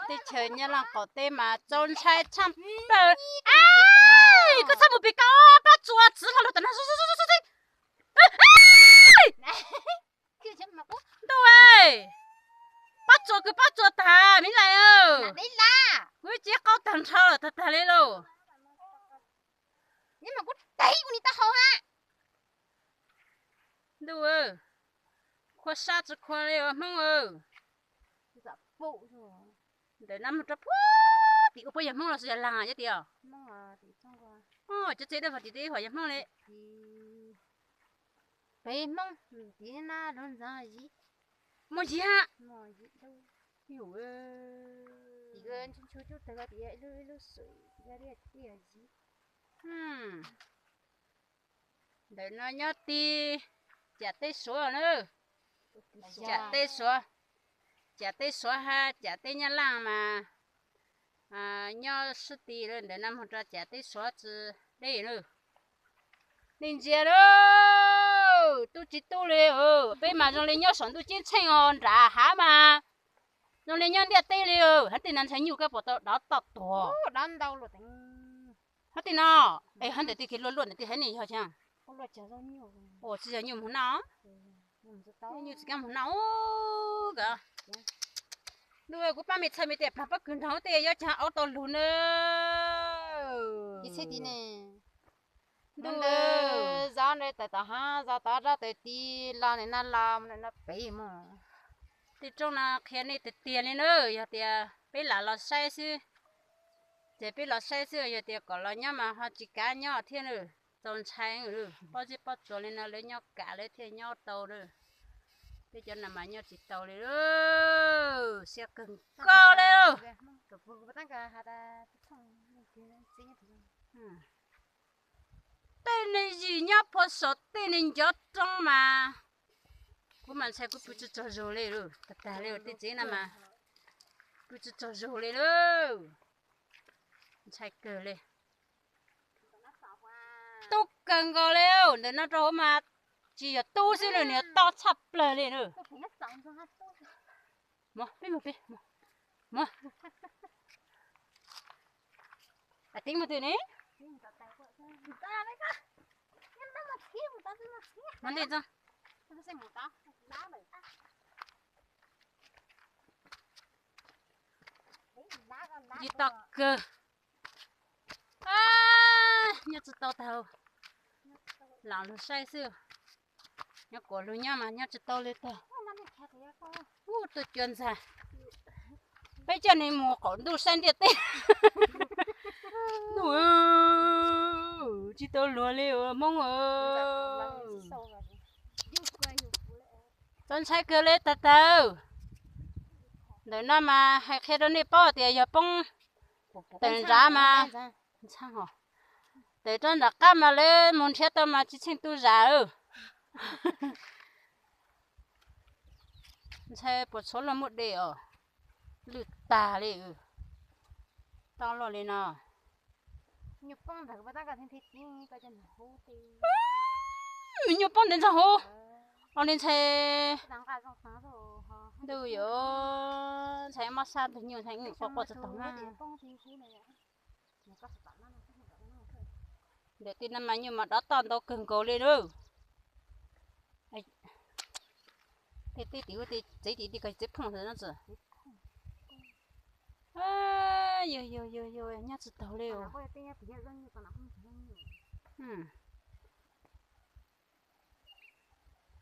Teb chaws Nyab Laj qaum teb mas txaus ntshai tshaj plaws. Koj txhob mus pem ko, pob tsuas txwv hlo lug tam no. Ntuj, pob tsuas kws pob tsuas tag me lais, kuv ib ce qaug tag nrho lawm tag tag li lauj. Ntuj, khuab sab tsi khuab li ua Hmoob. Ntawm no mus rau puag tim ub puab yog Hmoob los sis yog Laag cov tim os? Cov txiv dawb vog tim teb hov yog Hmoob li. Peb Hmoob tim na lub ntxov yim. Muaj yim hab. Ntawm no nyob ti Cam teb Suav na. Cam teb Suav, Cam teb Suav hab Cam teb Nyab Laj mas nyob sib ti lawm. Ntawm no moog rau Cam teb Suav tsi deb na. Nej ntsia na, tub tsi tub li, peb mas zoo li nyob saum ntuj ceeb tsheej os, nram hav mas zoo li nyob ntiaj teb li. Hab tej no ntshai nyuj koj puas tau dov toj tuag? Hab tej no, es hab ntawm tej kws luaj luaj ntawm tej hab ne yog tsi? Tsi yog nyuj moog noj. Nyuj tsi kaab moog noj. Ntuj, kuv paab mej txhais mej tej plaag pob kws nrog tej yuav caag aub tau lug na. Ntuj, zov nrog tawm tom hab, zov tod zov tawm tid, los ntawm no los ntawm no pem mog. Tej roob no qhia nej tiag tiag li na, yog tias peb lam los saib xwb, ces peb los saib xwb, yog tias kom los nyob mas ho tsis kav nyob thiab na. Txaus ntshai, pob zeb pob tsuas li no lawv nyob kam lawv thiaj nyob tau na. Peb cov no mas nyob tsis tau li, siab kawg nkaus li. Tej neeg yim nyob puag saum tej neeg ncov roob mas, kuv mas ntshai kuv pw tsi tsaug zug li. Tag tag li tej tsev no mas pw tsi tsaug zug li lauj. Ntshai kawg li. Tub kawg nkaus li, ntawm no rau hauv mas tsis yog tub xwb na, nws yog tob tshaj plawg li na. Mus, peb mus pem, mus, mus. Tib mus twg ne? Mus ntej tso. Yig tog kawg. Nyob tsis tau tag, lam lug saib xwb. Nyob kuam lug nyob mas nyob tsis tau li tag. Ub, tuaj cuag ntxag. Peb coj nws mus qaum ntuj saib ntiaj teb. Ntuj, tsis tau luag li Hmoob. Txaus ntshai kawg li tag tag. Ntawm no mas hais qhia rau nej paub tias yog poob tawm nrad mas, tawm rau nram qab mas lawv mus nrhiav tau mas tsis tsheej tu zam. Ntshai puas tshuav luag muaj dej os. Lwj tag li. Toj loj li no. Me nyuam poob ntawd ntxog hauv. Ua li ntshai. Ntuj yuav ntshai mob sab ntug nyuj ntshai quaj quaj tsis taus na. Ntawm tej no mas nyuj mas dov toj ntau kawg nkaus li lauj. Tej teb tim ub tsev tim teb ko tsev phooj no txawm. Yog yog yog yog nyob tsis taus li.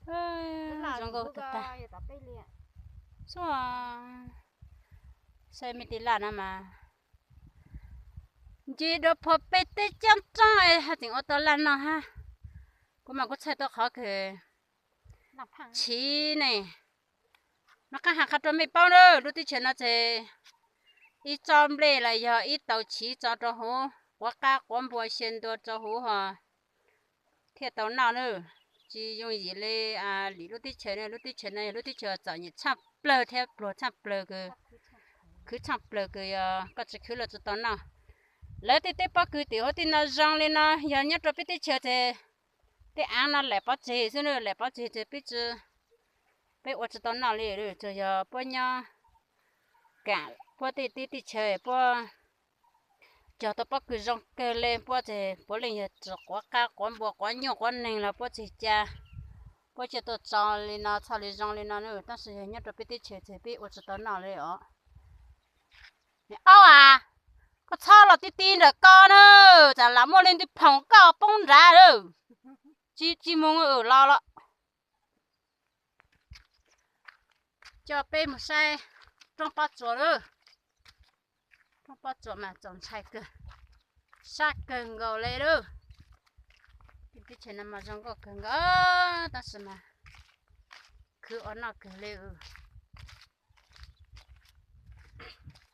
Zoo nkauj tag tag. Xub, saib me tej laj no mas nce dua phom peg teb coob roob es haj tseem ua tau laj noj hab. Kuv mas kuv txhais tau qhov kws chiv ne. Nov qab has qha rau mej paub na, lub teb chaws no ces ib tsob nplej los yog ib tau chiv tso rau huv, quav qab quav npua xyaw ntua rau huv ho thiaj tau noj na. Tsis yooj yim li lwm lub teb chaws na, lub teb chaws no yog lub teb chaws txom nyem tshaj plawg thiab pluag tshaj plawg, khwv tshaj plawg kws yog koj tsis khwv los tsis tau noj. Lawv tej teb pob kws tim huv tej no zoo li no yog nyob rau peb teb chaws ces tej aav no laim pov tseg xwb na, laim pov tseg ces peb tsis, peb ua tsis tau noj li, tsuas yog puab nyob kam puab tej teb teb chaws puab cog tau pob kws zoo kawg le, puab ces puav leej yog tsis quav qab quav npua quav nyuj quav neeg los puab tsis ca, puab coj tuaj tso li no txhaj li zoo li no na, tab sis yog nyob rau peb teb chaws ces peb ua tsis tau noj li os. Aub a, koj txhob los ti ti ntawm ko na, tsam lam muaj leej twg phoom koj poob nrad lawm. Tsis, tsis mus los los. Coj peb mus saib roob pob tsuas lawm. Roob pob tsuas mas txaus ntshai kawg, sab kawg nkaus li lawm. Teb chaws no mas zoo nkauj kawg nkaus, tab sis mas khwv ua noj kawg li.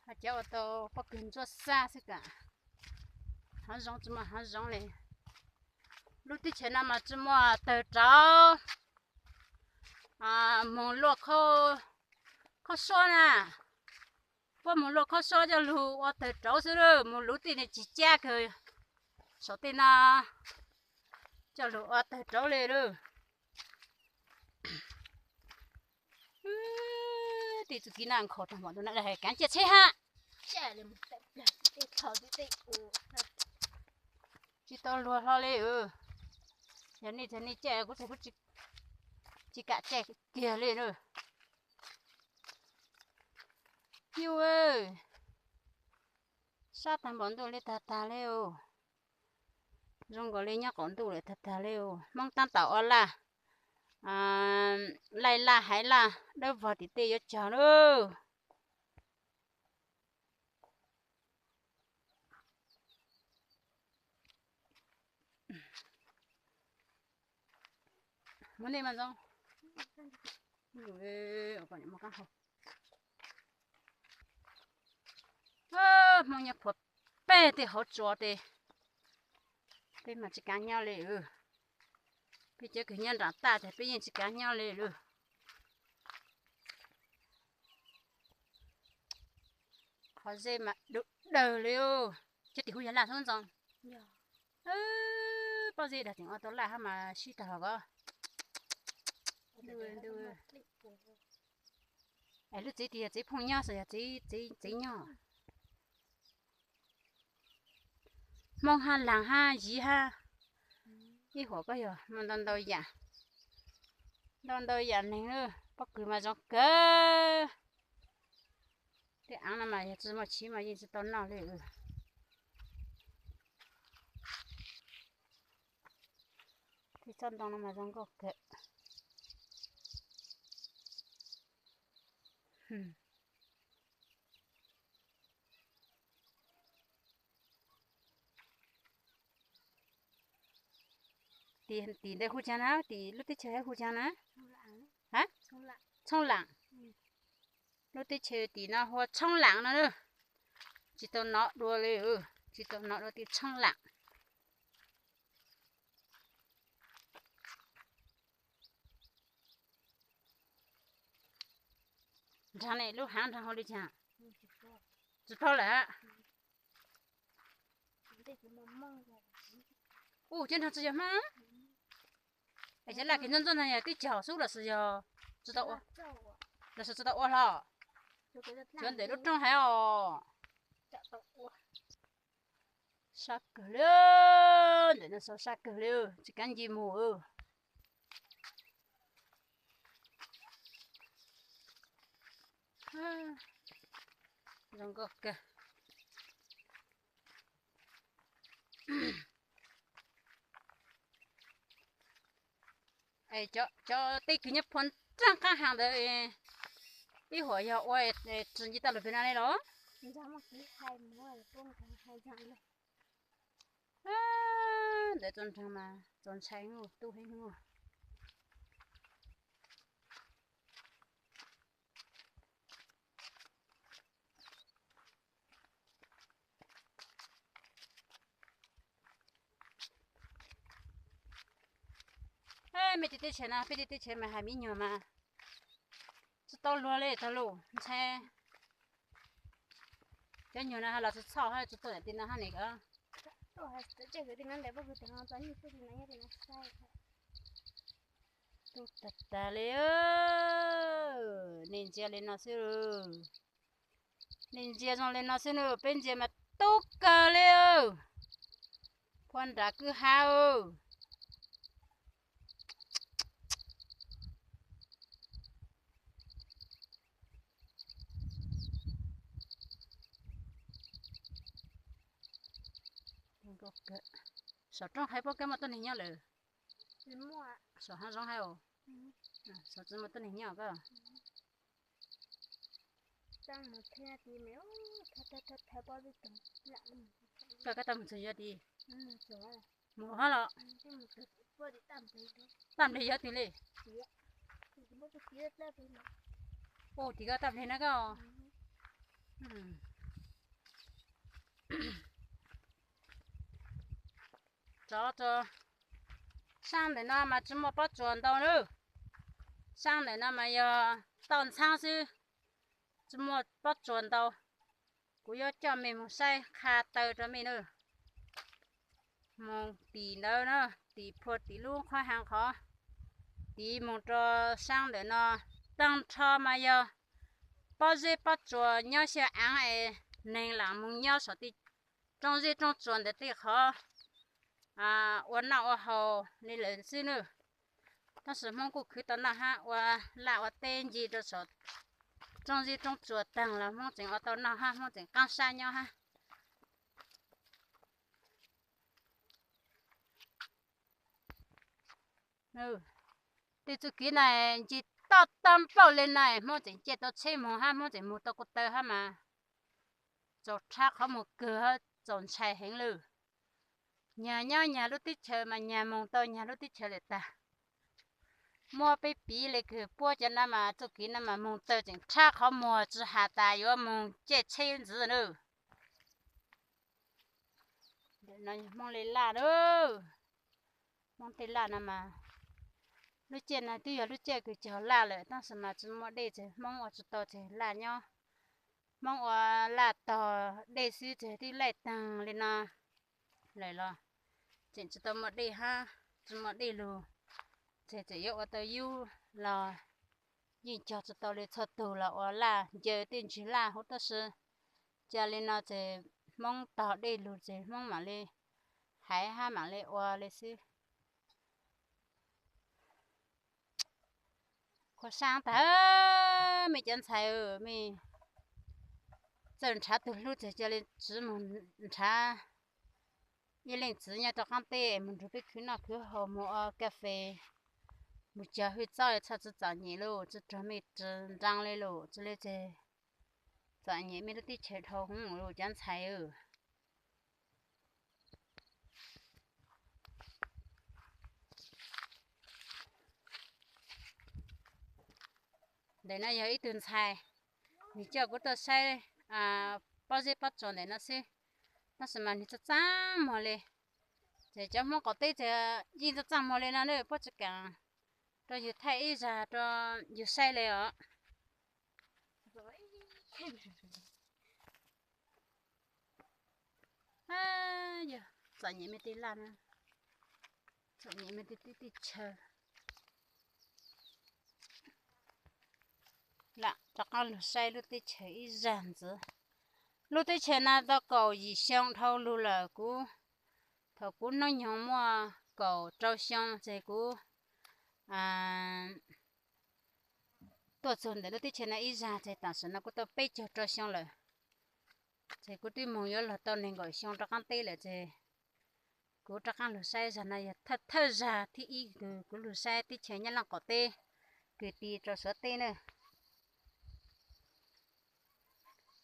Ho cov ua tau pob kws ntsuab xab xwb kam, hav zoov tsis muaj hav zoov li. Lub teb chaws no mas tsis muaj tawg rauv, moog luaj khaub suab na. Puab moog luaj khaub suab coj lug ua tawg rauv xwb lawm, moog luv tej ne tsis cab kawg. Saum tej no coj lug ua tawg rauv li lawm. Tej txuj kev na nkhaus tag npaum ntawd na, kaav ciaj tsheb hab. Tsis tau luag hlo li. Yog nej txhad nej caij kuv txhad kuv tsis kam caij kiag li na. Nyuj, sab tag npaum ntuj li tag tag li os. Zoo nkaus li nyob qaum ntuj lawm tag tag li os. Hmoob tab tom ua laj, laij laj haiv laj dawb vog tim tej yuav cog lawm. Muab nej mas zoo. Hmoob nyob puag pem tej hauv tsua tej, peb mas tsis kav nyob li. Peb cov kws nyob nram taj ces peb yeej tsis kav nyob li lawm. Qhov zeb mas dub dawg li. Cov tim hu yog laj xwb ntxoo. Pob zeb dag tseem ua tau laj hab mas sib tag hlo ko. Es lub tsev tias yog tsev phooj nyob xwb yog tsev nyob. Hmoob hab laag hab yiv hab, ib huam koj yog muaj ntau ntau yam, ntau ntau yam neeg. Pob kws mas zoo kawg. Tej aav no mas yog tsis muaj chiv mas yeej tsis tau noj li. Tej tsob ntoo no mas zoo nkauj kawg. Tim, tim ntawd hu caag na, tim lub teb chaws hu caag na? Tshoob Laam. Lub teb chaws tim no hu ua Tshoob Laam no. Tsis tau nov dua li, tsis tau nov dua tim Tshoob Laam. Nraag ne, lub haav nraag hu li caag? Tsis paub lawm. Ub, cov nraag tsis yog Hmoob. Es cov laj kev ntxooj ntxooj no yog teb chaws xub los sis yog tsis tau ua, los sis tsis tau ua hlo? Cov ntawm lub roob haiv os. Sab kawg li, ntawm no sab kawg li, tsis kav nce mus. Zoo nkauj kawg. Cov teb kws nyob puag nraag qaab hav ntawd, ib huam yog ua tsis nce tau lug pem no li los? Ntawd txaus nraag mas txaus ntshai, tub heev. Mej tej teb chaws no, peb tej teb chaws mas hais me nyuam mas tsis tau luag li tag lug, ntshai. Cov nyuag no los tsis txhoj, tsis tau tim no hab ne. Tub tag tag li, nej ntsia li no xwb. Li ntsia zoo li no xwb na, peb ntsia mas tub kawg li. Phua nrad kwj ha. Saum roob hais puab kab muaj tuab neeg nyob lawm? Saum hav zoov hais os. Saum tsis muaj tuab neeg nyob koj. Koj kab tau mus txog yog tid? Mus hab los? Taj npleg yog twg li? Ua tim koj taj npleg na koj. Rov rau saab ntawm no mas tsis muaj pob tsuas ntau lawm. Saab ntawm no mas yog toj ntxhaab xwb, tsis muaj pob tsuas ntau. Kuv yuav coj mej mus saib qha taw rau mej na. Moog tim ntawd na, tim phua tim lub qhob haav qhov, tiv moog rau saab ntawm no, taag nrho mas yog pob zeb pob tsuas nyob xyaw aav es neeg lam moog nyob saum tej rooj zeb rooj tsuas ntawd tej qhov ua noj ua haus li lawm xwb na. Tab sis Hmoob kuj khwv tau noj hab, ua laj ua teb ncig rau saum rooj zeb rooj tsuas taag los Hmoob tseem ua tau noj hab, Hmoob tseem qaab sab nyob hab. Tej txuj kev na, ncig toj tag npaum li na, Hmoob tseem caij tau tsheb moog hab, Hmoob tseem moog tau ko taw hab mas txaus rhab qhov muag kawg, txaus ntshai heev lawm. Nyag nyob nyag lub teb chaws mas nyag moog tau nyag lub teb chaws lawm tag. Muab peb piv le kws puab cov na mas txuj kev na mas moog taw tseem rhab qhov muag tsis has tas yuav moog caij tsheb ntxiv na. Hmoob le laj na, Hmoob tej laj no mas lub caij no twb yog lub caij kws cog laj lawm tab sis mas tsis muaj dej ces Hmoob ua tsis tau ces laj nyob. Hmoob ua laj tog dej xwb ces twb laij taag li no lawm los tseem tsis tau muaj dej hab, tsis muaj dej lug ces tseem yuav ua tau yub los yeej cog tsis tau li, txhua tug los ua laj ncaws tej ntsig laj huv tab sis ca li no ces Hmoob tog dej lug ces Hmoob mam li haiv hab mam li ua li xwb. Khuv saab tag, mej cov ntxhais, mej txawj nrhav tug hlub ces ca li tsi moog nrhav. Ib leej txiv nyob rau qaab teb moog nrug peb khwv noj khwv haus, moog ua kas fes, moog cog hwj txob, txhaj tsi txom nyem lug, tsi raug mej ris nraa le lug, tsi le ces txom nyem mej lub teb chaws dhau hwv lug cov ntxhais. Ntawm no yog ib tug ntxhais, nwg coj kuv tuaj saib pob zeb pob tsuas ntawm no xwb, tab sis mas nwg txaj txaj muag le. Ces cov Hmoob qaum teb ces yeej txaj txaj muag le no na, puab tsi kaam rau yug thaij ib zag rau yug saib le os. Yog txom nyem mej tej laj, txom nyem mej tej teb chaws. Lam rov qaab lug saib lub teb chaws ib zag ntxiv. Lub teb chaws na tau kaum yim xyoo dhau lug lawm, kuv, thaum kuv hnub nyoog muaj kaum rau xyoo ces kuv tuaj txug ntawm lub teb chaws no ib zag ces tam sim no kuv tau peb caug rau xyoo lawm. Ces kuv twb moog yuav luag tau nees nkaum xyoo rov qaab teb lawm ces kuv rov qaab lug saib zag no yog thawj thawj zag thib ib kws kuv lug saib teb chaws Nyab Laaj qaum teb kws ti rau Suav teb na.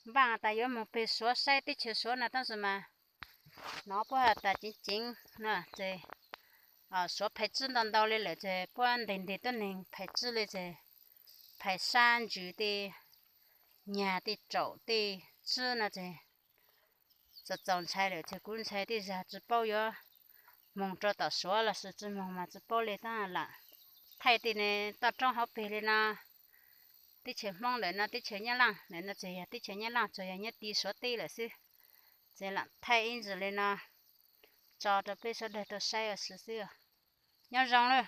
Npaaj tas yuav moog peg Suav saib teb chaws Suav no tab sis mas hnov puab has tas ceev ceev no ces Suav phais tswb ntau ntau le lawm ces puab ntes ntes tuab neeg phais tswb le ces phais sab ntsws tej nyag tej raum tej tswb no ces txaus txaus ntshai lawm ces kuv ntshai tej zag tsi paub yuav moog rau tom Suav los sis tsi moog mas tsi paub le tab lam thaij tej toj roob hauv peg le no. Teb chaws Hmoob ntawm no, teb chaws Nyab Laaj ntawm no ces yog teb chaws Nyab Laaj tsuas yog nyob ti Suav teb lawm xwb. Ces lam thaij ib ntsis le no tso rau peb sawv daws tau saib ua si xwb. Nyob zoo lawm.